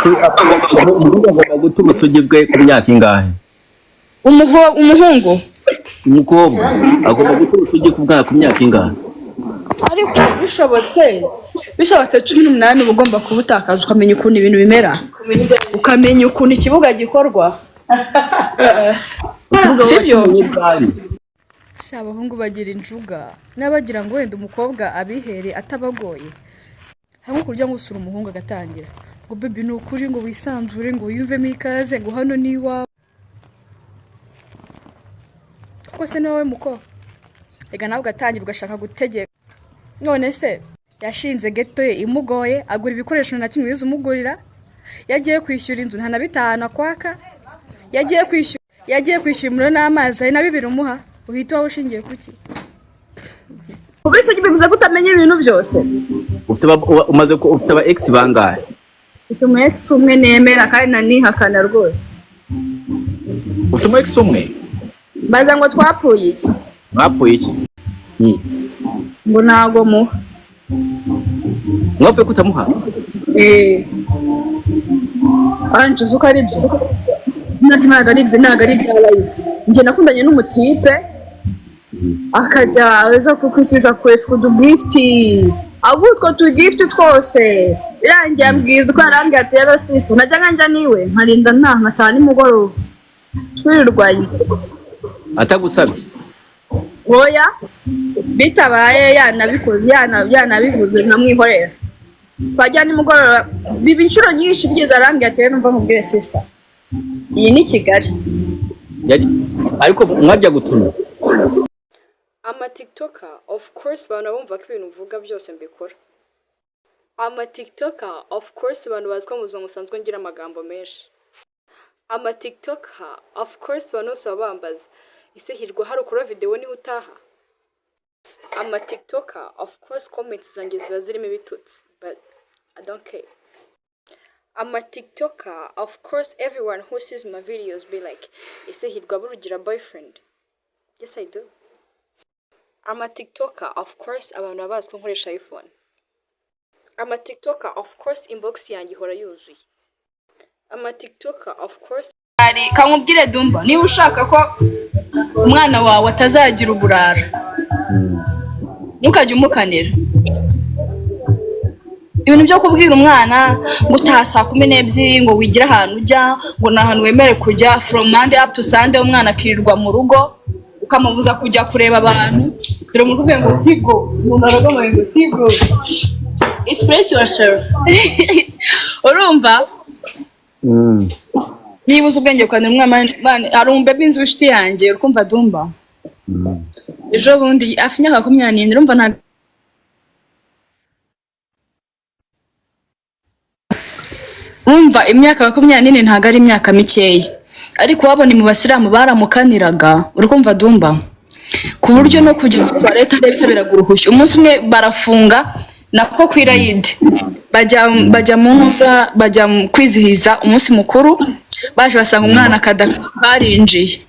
Umuhungu agomba guta ubusugi bwe ku myaka ingahe? Umuhungu? Umukobwa agomba guta ubusugi ku myaka ingahe? Ariko bishobotse 18 uba ugomba kubutakaza, ukamenya ukuntu ibintu bimera, ukamenya ukuntu ikibuga gikorwa. Ikibuga Sibyo? wakimenye ryari? Sha, abahungu bagira injuga n'abagira ngo wenda umukobwa abihere atabagoye. Hamwe kurya ngo usura umuhungu agatangira ngo: "Baby, ni ukuri," ngo: "Wisanzure," ngo: "Wiyumvemo ikaze," ngo: "Hano ni iwawe." Kuko se ni wowe muko ega nawe ugatangira ugashaka gutegeka. None se yashinze ghetto ye imugoye, agura ibikoresho nta kimwe wize umugurira, yagiye kwishyura inzu nta na bitanu akwaka, yagiye kwishyura umuriro n'amazi hari na bibiri umuha, uhita wowe ushingiye kuki? Kuba isugi bivuze ko utamenya ibintu byose. Ufite aba ex bangahe? Mfite umu ex umwe nemera kandi nanihakana rwose. Ufite umu ex umwe? Baza ngo twapfuye iki? Mwapfuye iki? Ngo ntago muha. Mwapfuye kutamuha? Eh. Ange, uzi ko ari byo? Izina rye ntabwo ari ibyo, ntabwo ari ibya live. Njye nakundanye n'umutipe akajya aza kukwishyuza, akoresha udugift, abo utwo tugift twose birangiye ambwiza uko yarambwiye ati: "Rero sister, najya njya niwe nkarinda nta nkataha nimugoroba twirirwanye." Atagusabye? Oya, bitabaye yanabikoze, yanabivuze nkamwihorera, twajya nimugoroba biba inshuro nyinshi, bigeze arambwira ati: "Rero numva nkubwire sister, iyi ni Kigali." Ariko mwajya gutuma? Ama TikToker, of course abantu bumva ko ibintu mvuga byose mbikora. Ama TikToker, of course abantu bazi ko mu buzima busanzwe ngira amagambo menshi. Ama TikToker, of course abantu bose baba bambaza: "Ese Hirwa, hari ukora video niho utaha?" Ama TikToker, of course comments zanjye ziba zirimo ibitutsi, but I don't care. Ama TikToker, of course everyone who sees my videos be like: "Ese Hirwa burugira boyfriend?" Yes, I do. Ama TikToker, of course abantu baba bazi ko nkoresha iPhone. Ama TikToker, of course inbox yanjye ihora yuzuye. Ama TikToker, of course. Kamubwire Dumba, niba ushaka ko umwana wawe atazagira uburara, ntukajye umukanira. Ibintu byo kubwira umwana ngo utaha saa 12, ngo wigire ahantu ujya, ngo ni ahantu wemerewe kujya from Monday up to Sunday, umwana akirirwa mu rugo, ukamubuza kujya kureba abantu. Dore umuntu uvuye ngo Tigo, umuntu aragamaye ngo Tigo, express yourself. Urumva, niba uzi ubwenge ukanira umwana. Man, hari umubaby nzi w'inshuti yanjye, urikumva Dumba, ejo bundi afite imyaka 27, urumva nta urumva imyaka 24 ntabwo ari imyaka mikeya, ariko wabona mu basilamu baramukaniraga, urikumva Dumba, ku buryo no kujya muri toilette bisabiraga uruhushya. Umunsi umwe barafunga nako ku irayidi, bajya mu ntuza, bajya kwizihiza umunsi mukuru, baje basanga umwana akada karinjiye,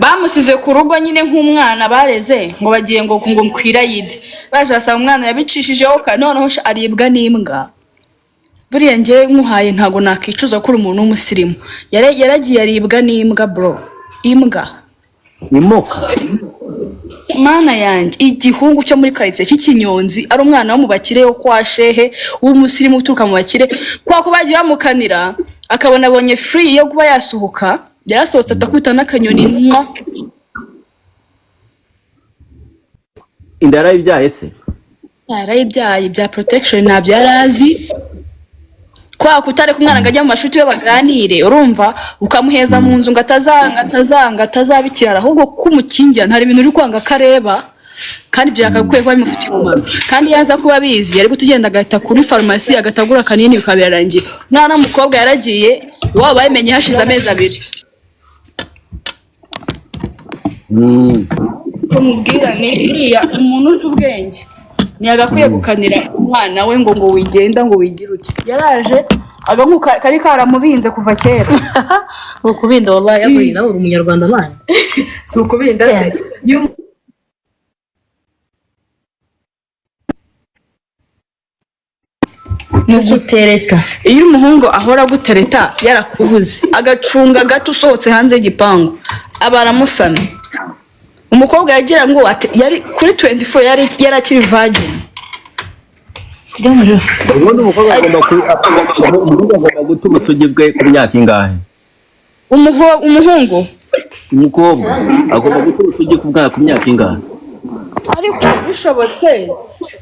bamusize ku rugo nyine nk'umwana bareze, ngo bagiye ngo ku irayidi, baje basanga umwana yabicishijeho noneho aribwa n'imbwa. Buriya njyewe nkuhaye ntabwo nakicuza ko uri umuntu w'umusirimu. Yaragiye aribwa n'imbwa, bro, imbwa. Imoka? Mana yanjye, igihungu cyo muri karitsiye cy'ikinyonzi, ari umwana wo mu bakire, wo kwa shehe w'umusirimu uturuka mu bakire, kwa ko bagiye bamukanira akabona abonye free yo kuba yasohoka, yarasohotse atakubita n'akanyoni mwa. Inda yarayibyaye se? Yarayibyaye, bya protection ntabyo yari azi, kwa kutareka umwana ngo ajye mu mashuti we baganire, urumva, ukamuheza mu nzu ngo atazanga atazanga atazaba ikirara, ahubwo kumukingira ntari ibintu uri kwanga ko areba, kandi byakakwiye kuba bimufitiye umumaro. Kandi iyo aza kuba abizi yari guhita ugenda agahita kuri farumasi agahita agura akanini bikaba birarangiye. Umwana w'umukobwa yaragiye iwabo babimenye hashize amezi 2. Umubwira ni uriya umuntu uzi ubwenge ntiyagakwiye gukanira umwana we ngo wigenda, ngo wigire uti yaraje agahuka kari karamubinze kuva kera. Ngo kubinda? Wallahi yavuye nawe uri umunyarwanda man. Si ukubinda se? Iyo No gutereta. Iyo umuhungu ahora agutereta yarakubuze, agacunga gato usohotse hanze y'igipangu, aba aramusana. Umukobwa yagira ngo yari kuri 24, yari yarakiri virgin. Ubundi umuhungu agomba guta ubusugi bwe ku myaka ingahe? Umuhungu? Umukobwa agomba guta ubusugi ku myaka ingahe? Ariko bishobotse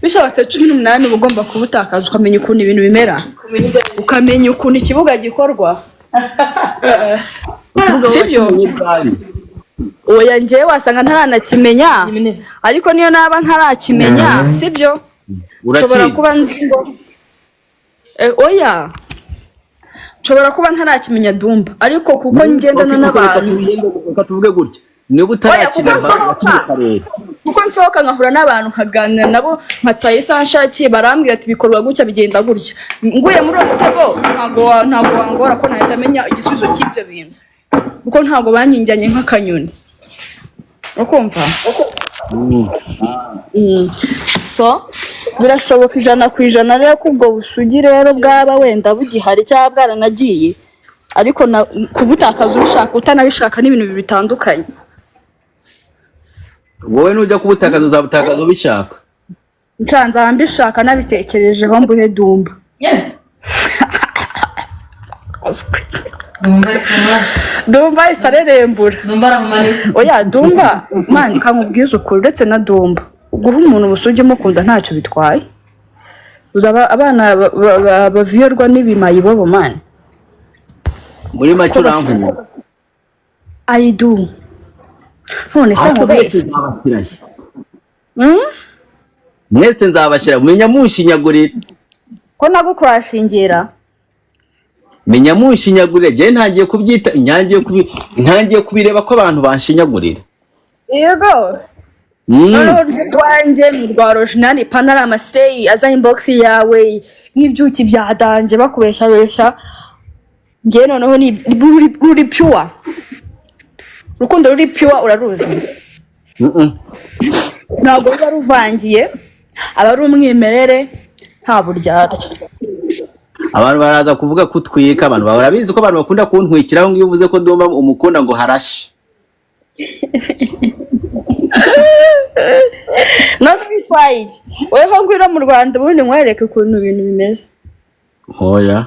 18 uba ugomba kubutakaza, ukamenya ukuntu ibintu bimera, ukamenya ukuntu ikibuga gikorwa. Sibyo? Oya, njyewe wasanga ntaranakimenya, ariko niyo naba ntarakimenya, sibyo, nshobora Urakizi? kuba nzi ngo oya, nshobora kuba ntarakimenya, Dumba, ariko kuko ngendana n'abantu. Reka tuvuge gutya, niba Oya, kuko utarakina nsohoka. karere. Kuko nsohoka nkahura n'abantu, nkaganira nabo, nkataye isaha nshakiye, barambwira ati bikorwa gutya, bigenda gutya. Nguye muri uwo mutego, ntabwo wangora ko nahita menya igisubizo cy'ibyo bintu, kuko ntabwo banyinjyanye nk'akanyoni, ukumva? So birashoboka 100% rero ko ubwo busugi rero bwaba wenda bugihari cyangwa bwaranagiye, ariko kubutakaza ubishaka utanabishaka ni ibintu bibiri bitandukanye. Wowe nujya kubutakaza, uzabutakaza ubishaka. Nsanze mbishaka, nabitekerejeho, mbuhe Dumba. Dumba ahise arerembura. Numva aramumanika. Oya Dumba, man, kamubwiza ukuri, uretse na Dumba, guha umuntu ubusugi umukunda ntacyo bitwaye. Uzaba abana baviyorwa n'ibimayibobo, man. Muri make urankunda? I do. None se Ariko mwese nkubeshye? nzabashyirayo. Mm? Mwese nzabashyira, menya munshinyagurira. Ko nagukurashingira? Menya munshinyagurira. Njyewe ntangiye kubyita, ntangiye kubireba ko abantu banshinyagurira. Yego. Noneho rwanjye ni rwa original, pana ari amaseyi aza inbox yawe nk'ibyuki bya danje bakubeshabesha. Njyewe noneho ni ruri pure, urukundo ruri pure uraruzi? Mm-mm. Ntabwo ruba ruvangiye, aba ari umwimerere, nta buryarya. Abantu baraza kuvuga ko utwika. Abantu barabizi ko abantu bakunda kuntwikiraho ngo iyo uvuze ko ndumva umukunda ngo harashe. Nazo bitwaye iki? Weho ngwino mu Rwanda ubundi nkwereke ukuntu ibintu bimeze. Oya.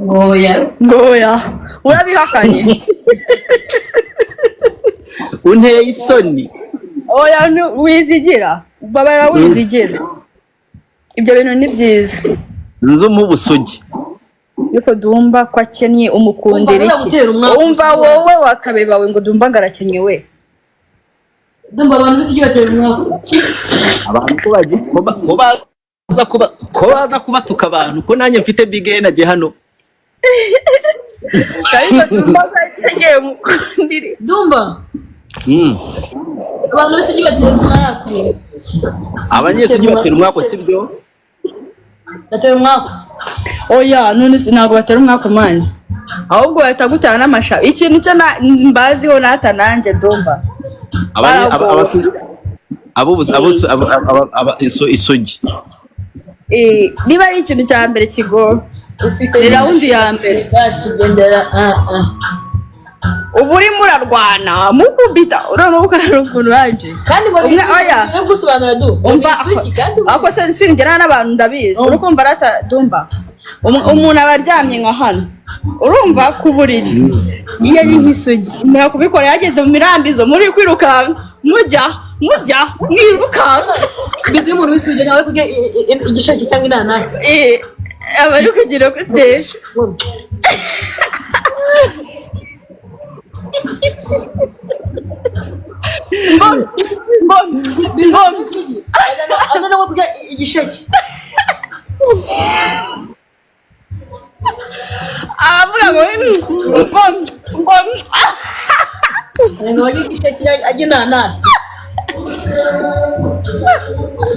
Oya. Ngoya urabihakanye. Unteye isoni. Oya, wizigira babara, wizigira, ibyo bintu ni byiza. Nzu ubusugi. Ariko Dumba ko akennye, umukundira Umva iki? azagutera umwaku. Umva wowe wakabebawe ngo Dumba ngo arakennye we. Ndumva abantu b'isugi batera umwaku. Abantu ko bagiye ko baza kubatuka abantu, ko nanjye mfite big energy hano. Ariko Dumba ko akennye, umukundira iki? Dumba. Abantu b'isugi batera umwaku. Abanyesugi batera umwaku, sibyo? Batera umwaku. Oya, none se ntabwo batera umwaku, man, ahubwo bahita gutera n'amashabi. Ikintu cyo mbaziho nata nanjye Dumba. Baragowe. Isugi. Niba ari ikintu cya mbere kigoye, ni round ya mbere. Bwacu gendera ah ah. Uba urimo urarwana mukubita, noneho ukareba ukuntu waje. Kandi ngo Umwe oya. ni gusobanura du. Umva. Isugi kandi Ako se singera n'abantu ndabizi, uri kumva rata Dumba. Umuntu aba aryamye nka hano, urumva, ku buriri, iyo ari nk'isugi mura kubikora yageze mu mirambizo, muri kwirukanka, mujya mujya mwirukanka. Bizi umuntu w'isugi nawe kurya igisheke cyangwa inanasi. Aba ari kugira gutesha. Ngo ngo Isugi. Amena nko kurya igisheke. Abavuga ngo ngo ngo Umuntu warya igisheke arya inanasi.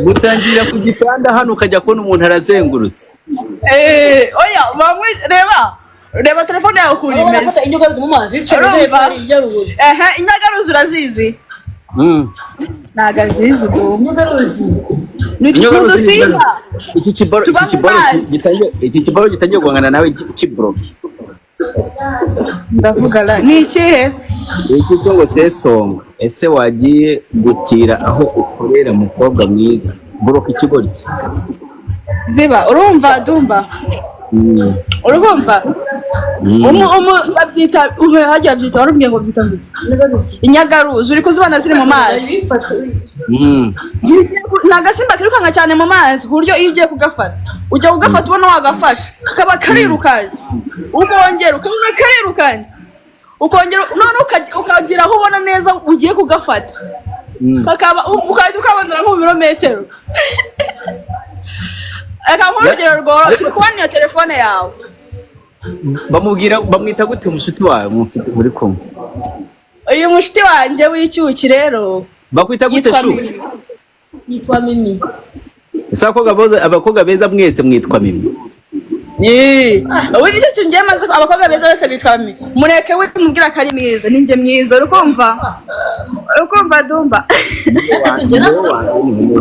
Gutangira ku gitanda hano, ukajya kubona umuntu arazengurutse. Oya, bamwe reba reba telefone yawe ukuntu Urabona imeze. afata inyugaruzi mu mazi yicaye Urumva? ijya ruguru. Ehe, inyagaruzi urazizi? Ntabwo azizi, Dumba. Inyugaruzi. Ni Inyagaruzi ni udusimba iki kiboro, tuba iki mu kiboro mazi. Gitangiye, iki kiboro gitangiye guhangana nawe kibroke. Ndavuga la, ni ikihe? Iki cyo ngo sesonga, ese wagiye gutira aho ukorera, mukobwa mwiza? Buroka ikigoryi. Ziba, urumva Dumba? Urumva? Umu babyita umu, hajya babyita, warubwiye ngo babyita ngo iki? Inyagaruzi, uri kuzibona ziri mu mazi. Ni agasimba kirukanka cyane mu mazi, ku buryo iyo ugiye kugafata, ujya kugafata ubona wagafashe, kakaba karirukanse, ukongera ukabona karirukanse, ukongera none ukagira aho ubona neza ugiye kugafata, kakaba ukahita ukabonera nko mu birometero. Reka nk'urugero rworoshye, uri kubona iyo telefone yawe. Bamubwira, bamwita gute umushuti wawe mufite muri kumwe? Uyu mushuti wanjye w'icyuki rero Bakwita gute? yitwa Shu. Mimi. Yitwa Mimi. Ese abakobwa beza mwese mwitwa Mimi? Ubu nicyo kintu ngiye maze, abakobwa beza bose bitwa Mimi. Mureke we mubwira ko ari mwiza, ninjye mwiza. Uri kumva, uri kumva Dumba? Njye ntabwo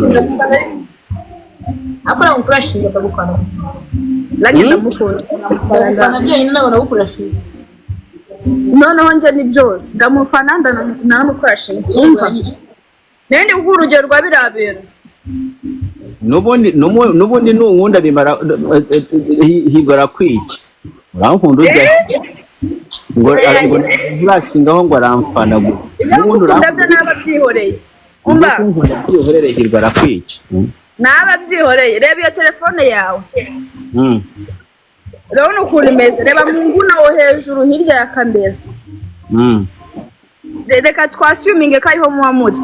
ndagufana, ariko ntabwo nkurashinga, ndagufana gusa. Nanjye ndamukunda. Ndagufana byonyine, ntabwo nagukurashinga. Noneho njye ni byose, ndamufana, ndanamukurashinga. Umva, nayo ndi kuguha urugero rwa biriya bintu. N'ubundi nunkunda bimara higora kwica. Urankunda ujya ngo nturashingaho, ngo aramfana gusa. Ibyo N'ubundi gukunda byo urankunda. Naba byihoreye, umva. Kunkunda byihorere, Hirwa arakwica. Naba byihoreye. Reba iyo telefone yawe. Urabona ukuntu imeze? Reba mu nguni aho hejuru hirya ya kamera. Reka twassuminge ko ariho muba muri.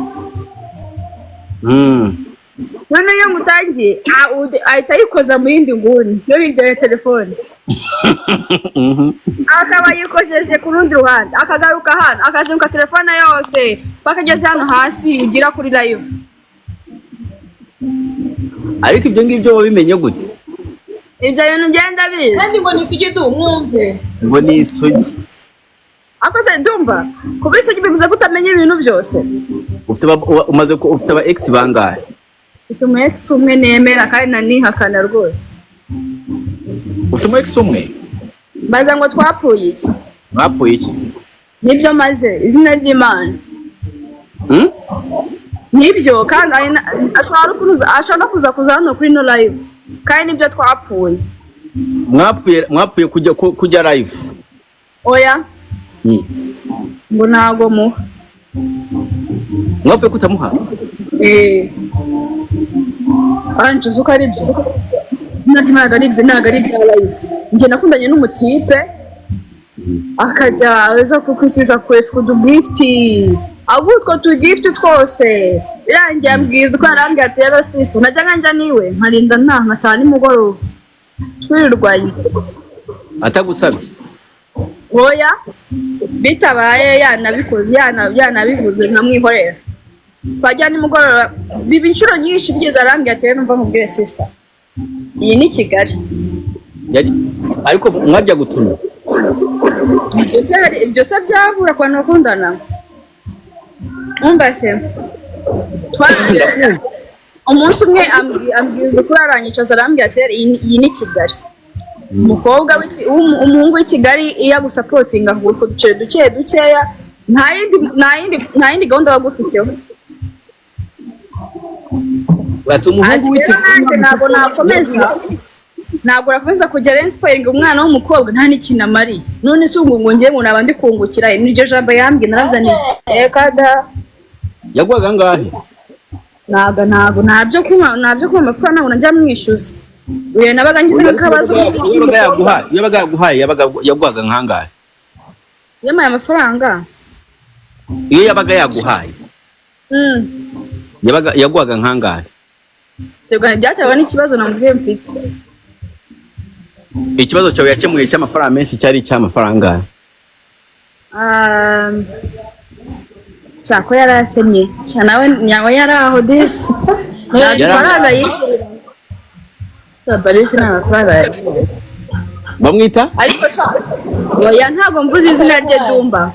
Noneho iyo mutangiye, ahita yikoza mu yindi nguni yo hirya ya telefone, akaba yikojeje ku rundi ruhande, akagaruka hano, akazenguka telefone yose paka ageze hano hasi ugira kuri live. Ariko ibyo ngibyo wabimenye gute? Ibyo bintu ngenda bizi. Kandi ngo ni isugi du, mwumve. Ngo ni isugi. Ariko se ndumva kuba isugi bivuze ko utamenya ibintu byose? Ufite aba ex bangahe? Mfite umu ex umwe nemera kandi nanihakana rwose. Ufite umu ex umwe? Mbaza ngo twapfuye iki? Mwapfuye iki? Nibyo maze izina ry'Imana. Nibyo, kandi ashobora no kuza hano kuri no live, kandi nibyo twapfuye. Mwapfuye kujya live? Oya. Ngo ntago muha. Mwapfuye kutamuha? Eh, kandi tuzi ko ari byo, izina ry'Imana, ntabwo ari ibyo, ntabwo ari ibya live. Njye nakundanye n'umutipe, akajya aza kukwisubiza akoresha udugift, ahubwo utwo tugift twose birangiye ambwiza uko yarambwiye ati: "Rero sister, najya njya niwe nkarinda nta nkataha nimugoroba twirirwanye." Atagusabye? Oya, bitabaye yanabikoze, yanabivuze nkamwihorera, twajya nimugoroba, biba inshuro nyinshi, bigeze arambwira ati: "Rero numva nkubwire sister, iyi ni Kigali." Ariko mwajya gutuna? Ibyo se byabura ku bantu bakundana? Umva se, umunsi umwe ambwiza ukuri, aranyicaza, arambwira ati: "Rero iyi ni Kigali, umukobwa umuhungu w'i Kigali iyo agusupportinga akugura utwo duceri duke dukeya, nta yindi gahunda bagufiteho." Bati umuhungu Ati: "Rero nanjye ntabwo nakomeza kujya renspoilinga umwana w'umukobwa nta n'ikintu amariye. None se ubu ngo ngiye ngo naba ndi kungukira?" Niryo jambo yambwiye, naravuze nti: "Reka da." Yaguhaga angahe? Ntabwo ntabyo kunywa amafaranga, ntabwo najya mwishyuza. Uyu nabaga ngize nk'akabazo. Iyo yabaga yaguhaye, yabaga yaguhaga nkangahe? Yamaye amafaranga. Iyo yabaga yaguhaye, yabaga yaguhaga nkangahe? Byaterwa n'ikibazo namubwiye mfite. Ikibazo cyawe yakemuye cy'amafaranga menshi cyari icy'amafaranga angahe? Shaka ko yari akennye. Sha, nawe yari aho disi, nta mafaranga yishyura. Sha, barisi nta mafaranga yishyura. Bamwita? Ariko sha, oya, ntabwo mvuze izina rye. Dumba,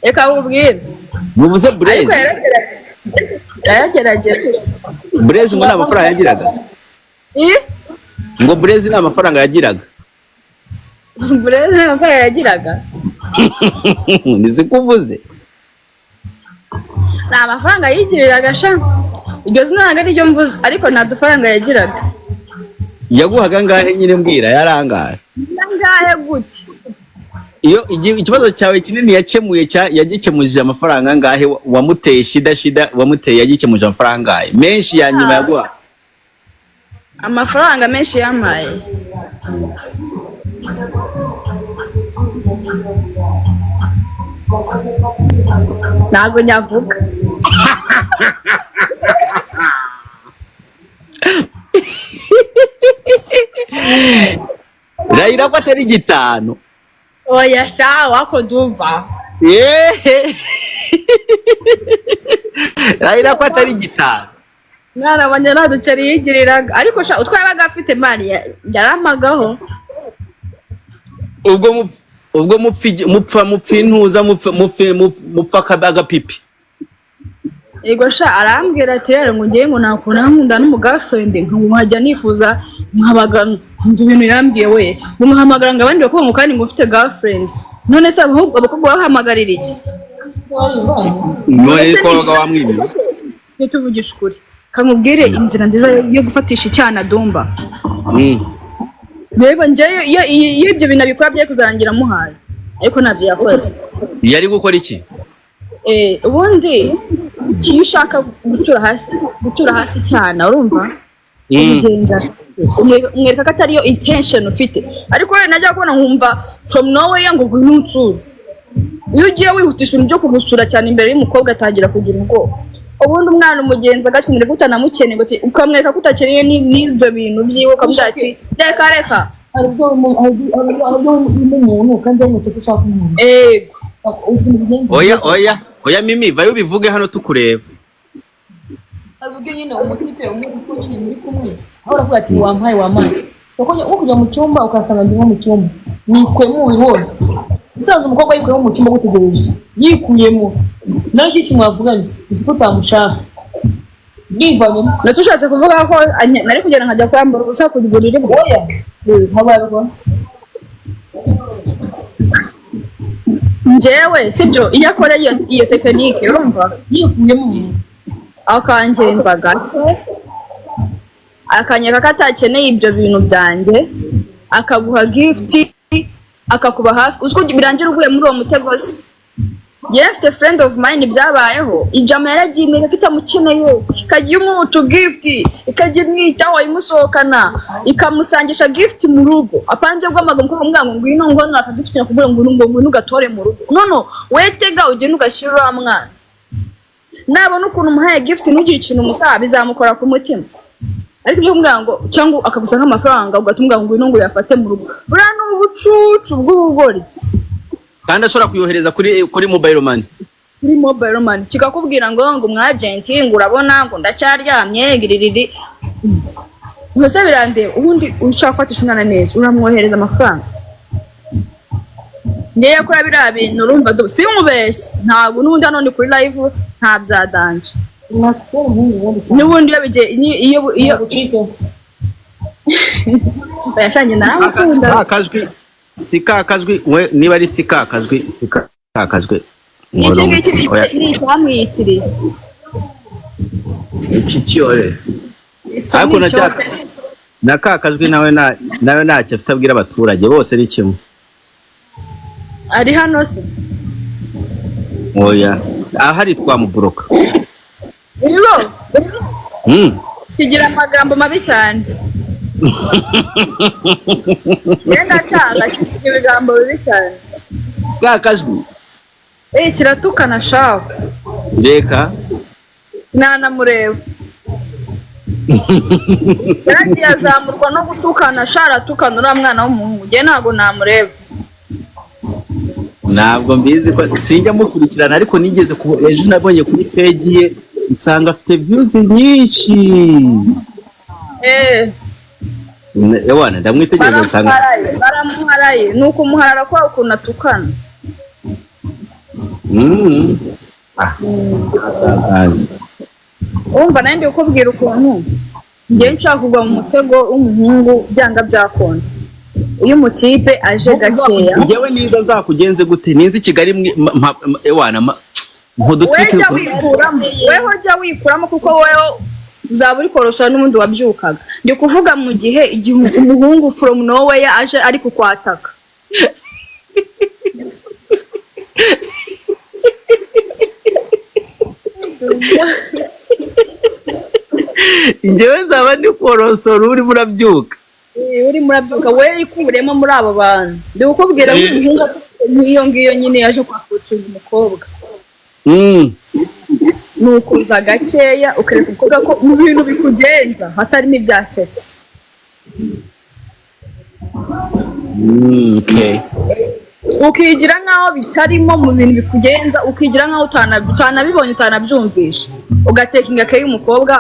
reka nkubwire. Muvuze Ariko Bureze. yaragerageza. Yaragerageza. Burezi ngo nta mafaranga yagiraga. Ih? Ngo Burezi nta mafaranga yagiraga. Burezi nta mafaranga yagiraga. Nizikuvuze. Nta mafaranga yigiriraga sha. Iryo zina ntabwo ariryo mvuze, ariko nta dufaranga yagiraga. Yaguhaga angahe nyine? Mbwira, yarangaye. Angahe gute? Iyo ikibazo cyawe kinini yakemuye yagikemuje amafaranga angahe? Wamuteye shida, shida wamuteye yagikemuje amafaranga angahe menshi ya nyuma yaguha? Amafaranga menshi yampaye, ntabwo nyavuga. Rayira ko atari 5. Oya sha, wako ndumva. Yehe, rayira ko atari 5. Mwana wanjye, nta duceri yigiriraga, ariko sha utwo yabaga afite, man, yaramagaho. Ubwo mupfa mupfa intuza mupfa agapipi. Yego sha, arambwira ati rero ngo ngewe ngo nakunda nkunda n'umugirlfriend, nkajya nifuza nkabaga nkumva ibintu yambwiye we, ngo muhamagara ngo abandi bakobwa, ngo kandi ngo ufite girlfriend. None se abakobwa bahamagarira iki? None ko wabaga wamwimye. Tujye tuvugisha ukuri, kamubwire inzira nziza yo gufatisha icyana Dumba. Reba njyewe, iyo ibyo bintu abikora byari kuzarangira amuhaye, ariko ntabyo yakoze. Yari gukora iki? Ubundi iyo ushaka gutura hasi cyane, urumva, umugenza umwereka ko atariyo intention ufite, ariko we najya kubona nkumva from nowhere ngo ngwino unsure. Iyo ugiye wihutisha ibintu byo kugusura cyane imbere y'umukobwa, atangira kugira ubwoba. Ubundi umwana umugenza gake, umwereka ko utanamukeneye, ngo ukamwereka ko utakeneye n'ibyo bintu byiwe, ukamubwira ati reka reka. Hari ubwo urimo umuntu kandi yamutse ko ushaka umuntu. Ego. Uzi ukuntu bigenda? Oya oya oya, Mimi, vayo ubivuge hano tukureba. Hari ubwo nyine umutipe umwe kuko nyine muri kumwe aho uravuga ati wampaye wampaye, kuko nko kujya mu cyumba ukasanga ndi nko mu cyumba nikuyemo umubiri wose. Usanze umukobwa yikuyemo mu cyumba agutegereje yikuyemo, nawe icyo kintu mwavuganye uzi ko utamushaka, yivanyemo. Ndetse ushatse kuvuga ko nari kugenda nkajya kwambara ubusa ku buriri bwe? Oya, ntabwo yabikora. Njyewe sibyo, iyo akora iyo tekinike, urumva, yikuyemo. Akangenza gake, akanyereka ko atakeneye ibyo bintu byanjye, akaguha gift, akakuba hafi, uzi ko birangira uguye muri uwo mutego se? Njyewe mfite friend of mine byabayeho, ijama yaragiye imwereka ko itamukeneye, ikajya imuha utugift, ikajya imwitaho, imusohokana, ikamusangisha gift mu rugo. Apanje guhamagara umukobwa umubwira ngo ngwino, ngo hano akagift nakubwira ngo ngwino, ngo ngwino ugatore mu rugo. No wetega ugende ugashyira uriya mwana, nabona ukuntu umuhaye gift ntugire ikintu umusaba, bizamukora ku mutima. Ariko ibyo kumubwira ngo cyangwa akagusa nk'amafaranga ugahita umubwira ngo ngwino ngo uyafate mu rugo, buriya ni ubucucu bw'ubugoryi. Kandi ashobora kuyohereza kuri mobile money. Kuri mobile money, kikakubwira ngo umwagenti, ngo urabona ngo ndacyaryamye giririri, mbese birandeba. Ubundi ushaka gufatisha umwana neza, uramwohereza amafaranga. Ngewe akora biriya bintu, urumva, sinkubeshye, ntabwo n'ubundi hano ni kuri live, nta bya danger. Nakufera umuhungu ubundi cyane. N'ubundi iyo bigiye iyo Ucike. yashangiye naramukunda. Ka kajwi si ka kajwi we, niba ari si ka kajwi, si ka kajwi. Iki ngiki ni Oya, ni icyamwiyitiriye. Iki cyore. Icyo Ariko ni icyo. Na ka kajwi nawe nawe ntacyo afite abwira abaturage bose, ni kimwe. Ari hano se? Oya, ahari twamuburoka. Iyo kigira amagambo mabi cyane. Ngenda cyanga, kigira ibigambo bibi cyane. Ka kajwi. Eh, kiratukana shawe. Reka. Nanamureba. Yaragiye azamurwa no gutukana sha, aratukana uriya mwana w'umuhungu. Njye ntabwo namureba. Ntabwo mbizi ko sinjya mukurikirana, ariko nigeze ku ejo nabonye kuri page ye nsanga afite views nyinshi. Ewana, ndamwitegereza nsanga Baramuharaye, baramuharaye. Ni ukumuharara kwa ukuntu atukana. Ah. Urumva, nawe ndi kukubwira ukuntu njyewe nshaka kugwa mu mutego w'umuhungu byanga byakunda. Iyo umutipe aje gakeya, Njyewe niza nzakugenze gute? Ninzi i Kigali ewana we nkudutwike. Jya wikuramo, weho jya wikuramo, kuko weho uzaba uri korosora n'ubundi wabyukaga. Ndi kuvuga mu gihe igihe umuhungu from nowhere aje ari kukwataka. Njyewe nzaba ndi korosora, urimo urabyuka. Eh, urimo urabyuka, we ikuremo muri abo bantu. Ndi kukubwira nk'umuhungu nk'iyo ngiyo nyine yaje kwakocinga umukobwa, ni ukuza gakeya ukereka umukobwa ko mu bintu bikugenza hatarimo ibya sex. Ukigira nk'aho bitarimo mu bintu bikugenza, ukigira nk'aho utanabibonye, utanabyumvisha, ugatekinga keya umukobwa,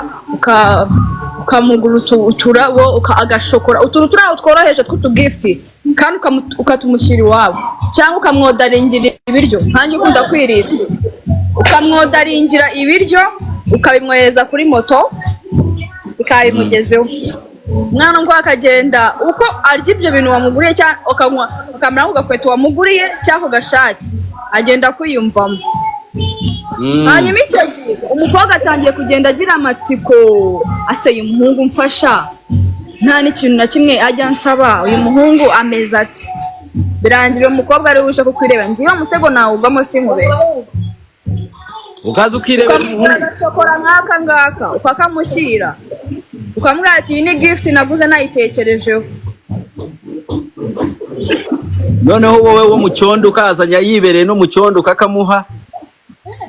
ukamugura uturabo, agashokora, utuntu turi aho tworoheje tw'utugifuti, kandi ukatumushyira iwabo, cyangwa ukamwodaringira ibiryo. Nkanjye ukunda kwirira, ukamwodaringira ibiryo, ukabimwohereza kuri moto, bikabimugezeho. Umwana ngo akagenda uko arya ibyo bintu wamuguriye, cyangwa ukanywa, ukamera nk'ugakweto wamuguriye cyangwa agashati, agenda kwiyumvamo. Hanyuma icyo gihe umukobwa atangiye kugenda agira amatsiko: aseye umuhungu mfasha, nta n'ikintu na kimwe ajya ansaba, uyu muhungu ameze ate? Birangira uwo mukobwa ari uje kukwireba. Ngiye mutego nawugwamo, sinkubeshye. Ukaza ukirebera Ukamugura umuhungu. agashokora nk'aka ngaka, ukakamushyira, ukamubwira ati: "Iyi ni gift naguze nayitekerejeho." Noneho wowe wo mu cyondo ukazanya yibereye no mu cyondo, ukakamuha.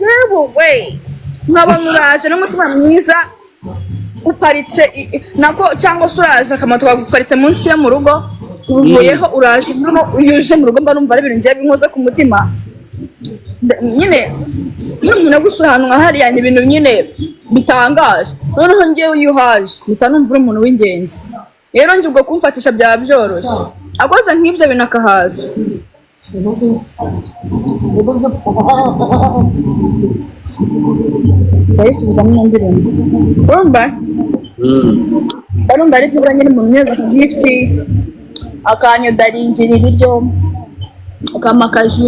Yewe we, nkaba uraje n'umutima mwiza, uparitse nako, cyangwa se uraje akamoto kaguparitse munsi yo mu rugo, uvuyeho uraje. Noneho iyo uje mu rugo mba numva ari ibintu ngiye binkoze ku mutima. Nyine iyo umuntu agusura ahantu nka hariya ni ibintu nyine bitangaje. Noneho ngewe iyo uhaje mpita numva uri umuntu w'ingenzi. Rero njye ubwo kumfatisha byaba byoroshye akoze nk'ibyo bintu akahaza. Ndayisubizamo ino ndirimbo, urumva? Barumva ari byiza nyine umuntu unyuze ku gifuti, akanyodaringira ibiryo, akampa akaji.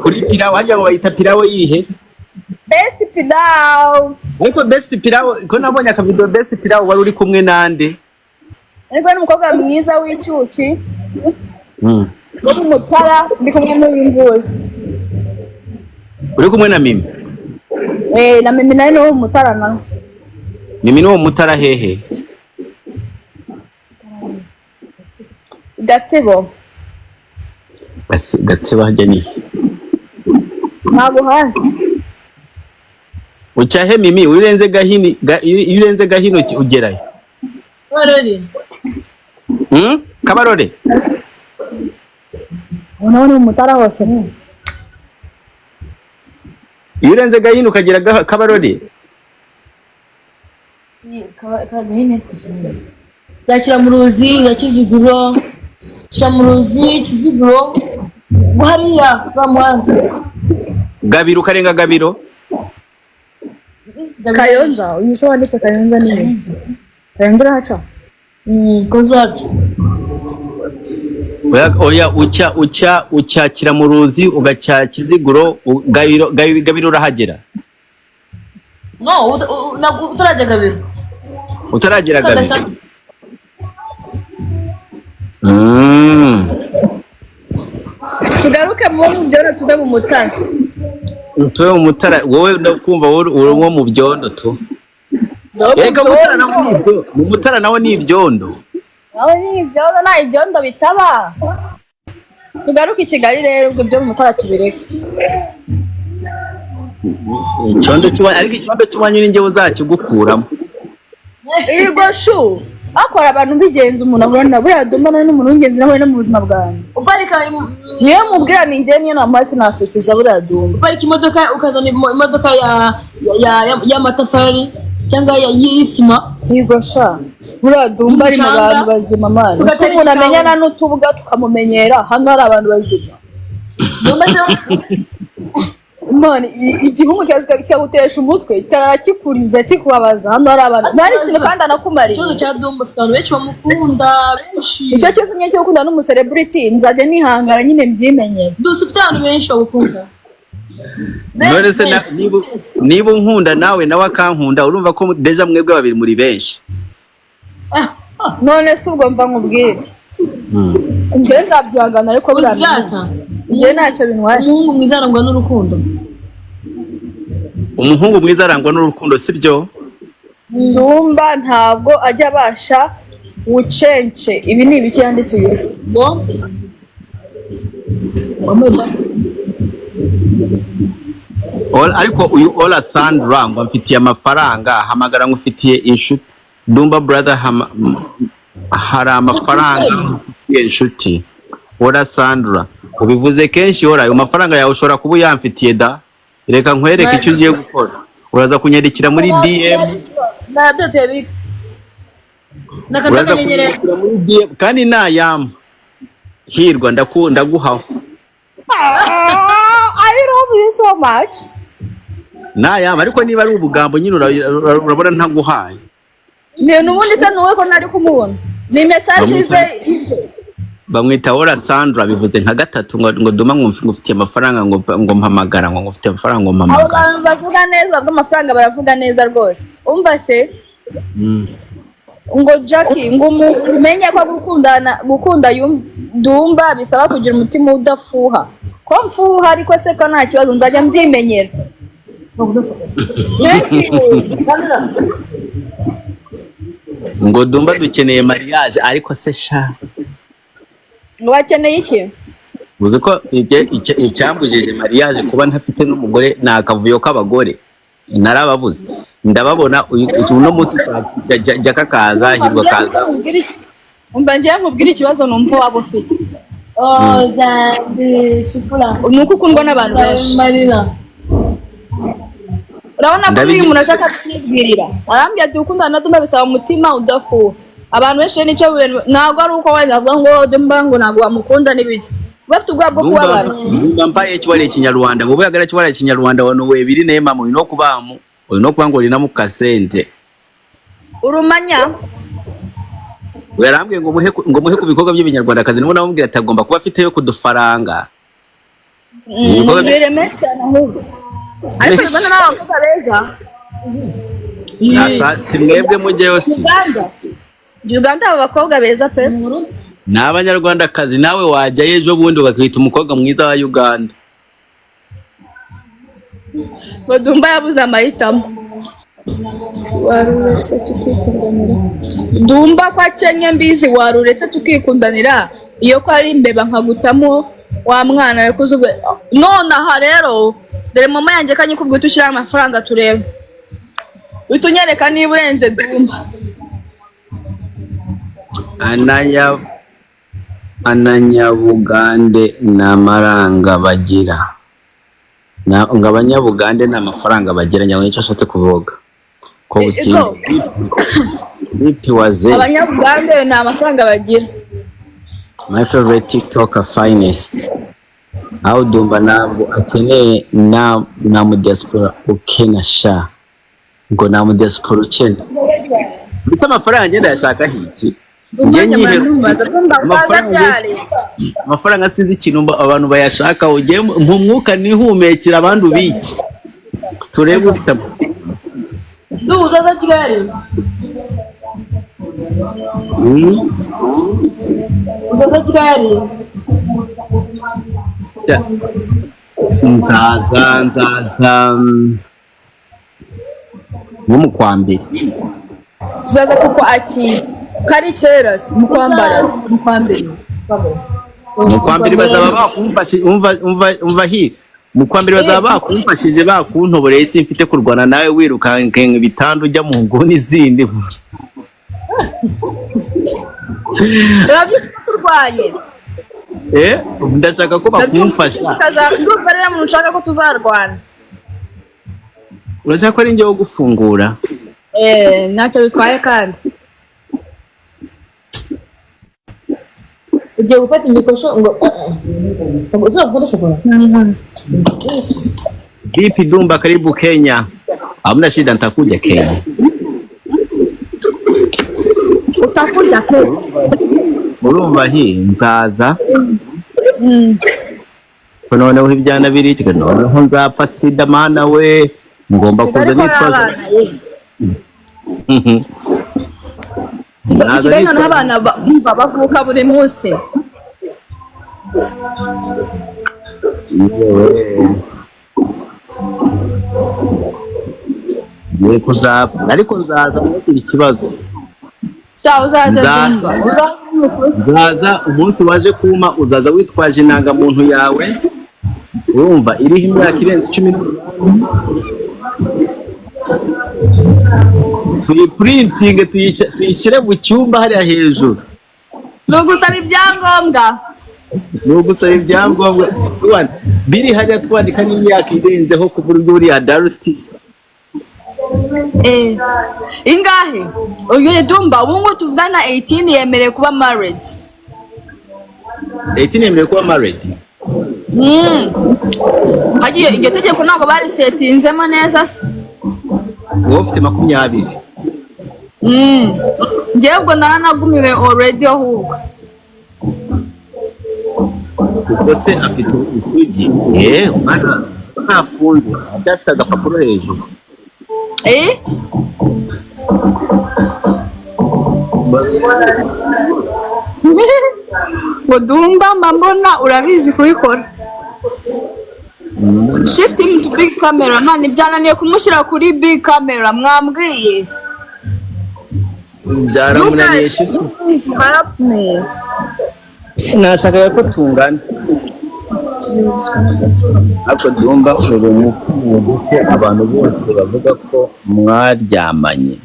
Kuri pilawo hajya ngo bayita pilawo yihe? Best Pilawu. Ariko Best Pilawo, ko nabonye akavido Best Pilawo, wari uri kumwe nande? Ariko ni umukobwa mwiza w'icyuki wo mu Mutara, ndi kumwe n'uyu nguyu. Uri kumwe na Mimi? Eh, na Mimi nawe ni uwo mu Mutara nawe. Mimi ni uwo Mutara hehe? Gatsibo. Gatsibo hajya ni Ntabwo uhari. Ucyahe Mimi? Iyo urenze Gahini iyo urenze Gahino ugerayo? Barori. Kabarore. Ubu nawe ni mu Mutara hose. Iyo urenze Gahino ukagera Kabarore. Gahini za Kiramuruzi, za Kiziguro, Kiramuruzi, Kiziguro, hariya ba muhanda. Gabiro, ukarenga Gabiro. Kayonza, uyu se wanditse Kayonza ni he? Kayonza urahaca? Konzati. Oya, oya, uca Kiramuruzi, ugaca Kiziguro, Gabiro, Gabiro urahagera? No, ntabwo utarajya Gabiro. Utaragera Gabiro. Kagasa. Tugaruke mu byondo, tuve mu Mutara. Tuve mu Mutara. Wowe ndakumva, wowe uri uwo mu byondo tu. Reka, Mutara nawo ni ibyondo, mu Mutara nawo ni ibyondo. Nawe ni ibyondo, nta ibyondo bitaba. Tugaruke i Kigali rero, ubwo ibyo mu Mutara tubireke. Icyondo cy'iwanyu, ariko icyondo cy'iwanyu ni njyewe uzakigukuramo. Yego shu, akora abantu bigenza umuntu ahura na buriya Dumba nawe ni umuntu w'ingenzi nahuye no mu buzima bwanjye. Uparika Niyo mubwira ni njye, niyo namuha sinakwicuza buriya Dumba. Uparika imodoka, ukazana imodoka y'amatafari cyangwa y'isima. Yego sha, buriya Dumba ari mu Umucanga. bantu bazima man. Tugatera Uko umuntu igishanga. amenyana n'utubwa tukamumenyera, hano hari abantu bazima. Dumba se Man, igihungu kikagutesha umutwe, kikarara kikuriza, kikubabaza. Hano hari abantu nta n'ikintu kandi anakumariye. Ikibazo cya Dumba, afite abantu benshi bamukunda, benshi. Icyo cyose nyine cyo gukundana n'umucelebrity, nzajya nihangana nyine mbyimenyere. Dusa, ufite abantu benshi bagukunda. None se niba unkunda nawe akankunda, urumva ko déjà mwebwe babiri muri benshi. None se ubwo mva nkubwire, njyewe nzabyihangana, ariko buriya Uzata. njyewe ntacyo bintwaye. Umuhungu mwiza arangwa n'urukundo. Umuhungu mwiza arangwa n'urukundo, sibyo? Ndumva ntabwo ajya abasha wucence. Ibi ni ibiki yanditse uyu? Ngo Ariko uyu Ola Sandra ngo amfitiye amafaranga, hamagara ngo ufitiye inshuti Dumba brother, hari amafaranga mfitiye inshuti Ola Sandra. Ubivuze kenshi Ola, ayo mafaranga yawe ushobora kuba uyamfitiye da. Reka nkwereke icyo ugiye gukora, uraza kunyandikira muri DM. Nabyo tuyabika. Nakanda Uraza akanyenyeri. kunyandikira muri DM kandi nayampa hirwa ndaguhaho. I love you so much. Nayampa, ariko niba ari ubugambo nyine urabona ntaguhaye. Ni n'ubundi se nuwe ko ntari kumubona, ni message ze ize. Bamwita Ora Sandra, bivuze nka gatatu ngo Duma ngo ngufitiye amafaranga, ngo mpamagara, ngo ngufitiye amafaranga, ngo Abo mpamagara. bantu bavuga neza, bavuga amafaranga, baravuga neza rwose. Umva se, ngo Jackie, ngo umenye ko gukundana, gukunda Dumba bisaba kugira umutima udafuha. Ko mfuha ariko se ko nta kibazo, nzajya mbyimenyera. Thank you. Ngo Dumba dukeneye mariage, ariko se sha. Ngo bakeneye iki? Uzi ko icyambujije mariage kuba ntafite n'umugore ni akavuyo k'abagore? Narababuze, ndababona uno munsi jya kakaza, hirwa kaza. Umva, ngiye nkubwire ikibazo numva waba ufite. Oh, zambi shukura. Ni uko ukundwa n'abantu benshi. Marina. Urabona ko Ndabizi. iyo umuntu ashaka kunyibwirira arambwira ati gukundana na Dumba bisaba umutima udafuha. Abantu benshi rero nicyo bintu, ntabwo ari uko wenda avuga ngo Dumba ngo ntabwo wamukunda n'ibiki, bafite ubwoba bwo kubabara. Dumba mpaye ekiwala ekinyarwanda, bw'oba oyagala ekiwala ekinyarwanda, wano weebiri, naye mama olina okubaamu, olina okuba ng'olinamu kasente. Urumanya. Yarambwiye ngo muhe ku bikorwa by'ibinyarwandakazi, nibo namubwira ati agomba kuba afiteyo kudufaranga. Ibikorwa Mubwire menshi cyane ahubwo, ariko Menshi. Uganda n'abakobwa beza. Si mwebwe mujyeyo si. Uganda aba bakobwa beza pe. Ni abanyarwandakazi, nawe wajyayo ejo bundi bakita umukobwa mwiza wa Uganda. Ngo Dumba yabuze amahitamo. Waruretse tukikundanira, Dumba ko akenye mbizi, waruretse tukikundanira, iyo ko ari imbeba nkagutamo wa mwana we kuzi ubwe. Nonaha rero dore mama yanjye kanyikubwira uhite ushyiraho amafaranga turebe, uhite unyereka niba urenze Dumba. Ananyabugande ni amaranga bagira. Ngo abanyabugande ni amafaranga bagira, nyawe nicyo ashatse kuvuga ko businga bipi waze. Abanyabugande ni amafaranga bagira. My favorite TikToker finest, aho Dumba ntabwo akeneye na mu diaspora ukena sha, ngo nta mu diaspora ukena. Ndetse amafaranga ngenda yashaka hiki njye Dumba ukaza ryari? Amafaranga sinzi ikintu abantu bayashaka, ugiye mu mwuka nihumekera abandi ubiki, turebe ufite Duhuza za Kigali. Uzaza Kigali. Nzaza nko mu kwa mbere. Tuzaza kuko aki kari kera se mu kwambara se, mu kwa mbere. Mu kwa mbere bazaba bakumfashije. Umva hi, mu kwa mbere bazaba bakumfashije, bakuntoboreye, simfite kurwana nawe wirukanka ibitanda ujya mu nguni zindi. Urabyuka turwanye. Eh, ndashaka ko bakumfasha. Ndumva rero umuntu ushaka ko tuzarwana. Urashaka ko ari njye wo gufungura? Eh, ntacyo bitwaye kandi. Ugiye gufata imikosho ngo ushobora gukunda shokora. Vipi Dumba, karibu Kenya. Hamna shida, nitakuja Kenya. Utakuja Kenya. Urumva hi nzaza ko noneho ibyana biri noneho nzapfa sida mana we, ngomba kuza Kigali ko nitwaje abana ye. Naza Kigali noneho nitwaje abana bumva bavuka buri munsi. Yewe. Ngiye kuzapfa ariko nzaza ntugire ikibazo. Sha uzaze Nza- Dumba. Uzaze nukuri. Nzaza umunsi waje kuma, uzaza witwaje indangamuntu yawe, urumva iriho imyaka irenze 18, tuyiprintinge tuyishyire mu cyumba hariya hejuru. Ni ugusaba ibyangombwa. Ni ugusaba ibyangombwa Tubana, biri hariya twandika n'imyaka irenzeho ku buryo uri adult. Ingahe? Uyu Dumba ubu ngubu tuvugana 18 yemerewe kuba married. 18 yemerewe kuba married. Hagiye iryo tegeko ntabwo barisetinzemo neza se? Wowe ufite 20. Njyewe ubwo naranagumiwe already ahubwo. Kuko se afite isugi. Umwana ntafunze, afite agapapuro hejuru. Ngo Dumba mba mbona urabizi kubikora. Shift him to big camera man, byananiye kumushyira kuri big camera mwambwiye. Byaramunaniye shift. Help me. Nashakaga ko tungana. Ariko Dumba uri umupfumu, abantu bose bavuga ko mwaryamanye.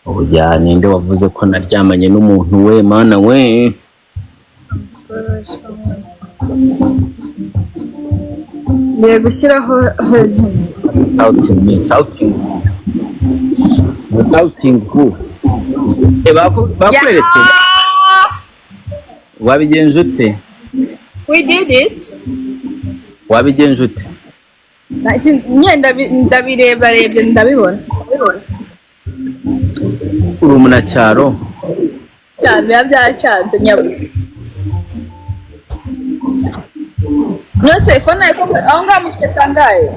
Oya, ninde wavuze ko naryamanye n'umuntu we mana we? Ngiye gushyiraho Shouting me, shouting. Shouting who? Bakweretse. Wabigenje ute? We did it. Wabigenje ute? Nye ndabireba rebye ndabibona. Uri umunyacyaro? Cyane biba byacanze nyabu. Mwese phone yawe aho ngaho mufite sangahe?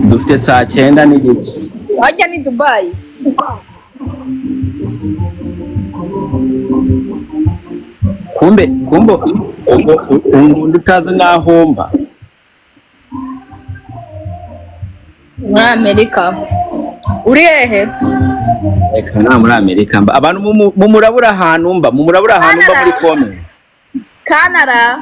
Dufite saa 9:15. Wajya ni Dubai. Kumbe kumbe umuntu utazi n'ahomba. Muri Amerika. Uri hehe? Reka nta muri Amerika mba. Abantu mumurabura ahantu mba, mumurabura ahantu mba muri comment. Canada.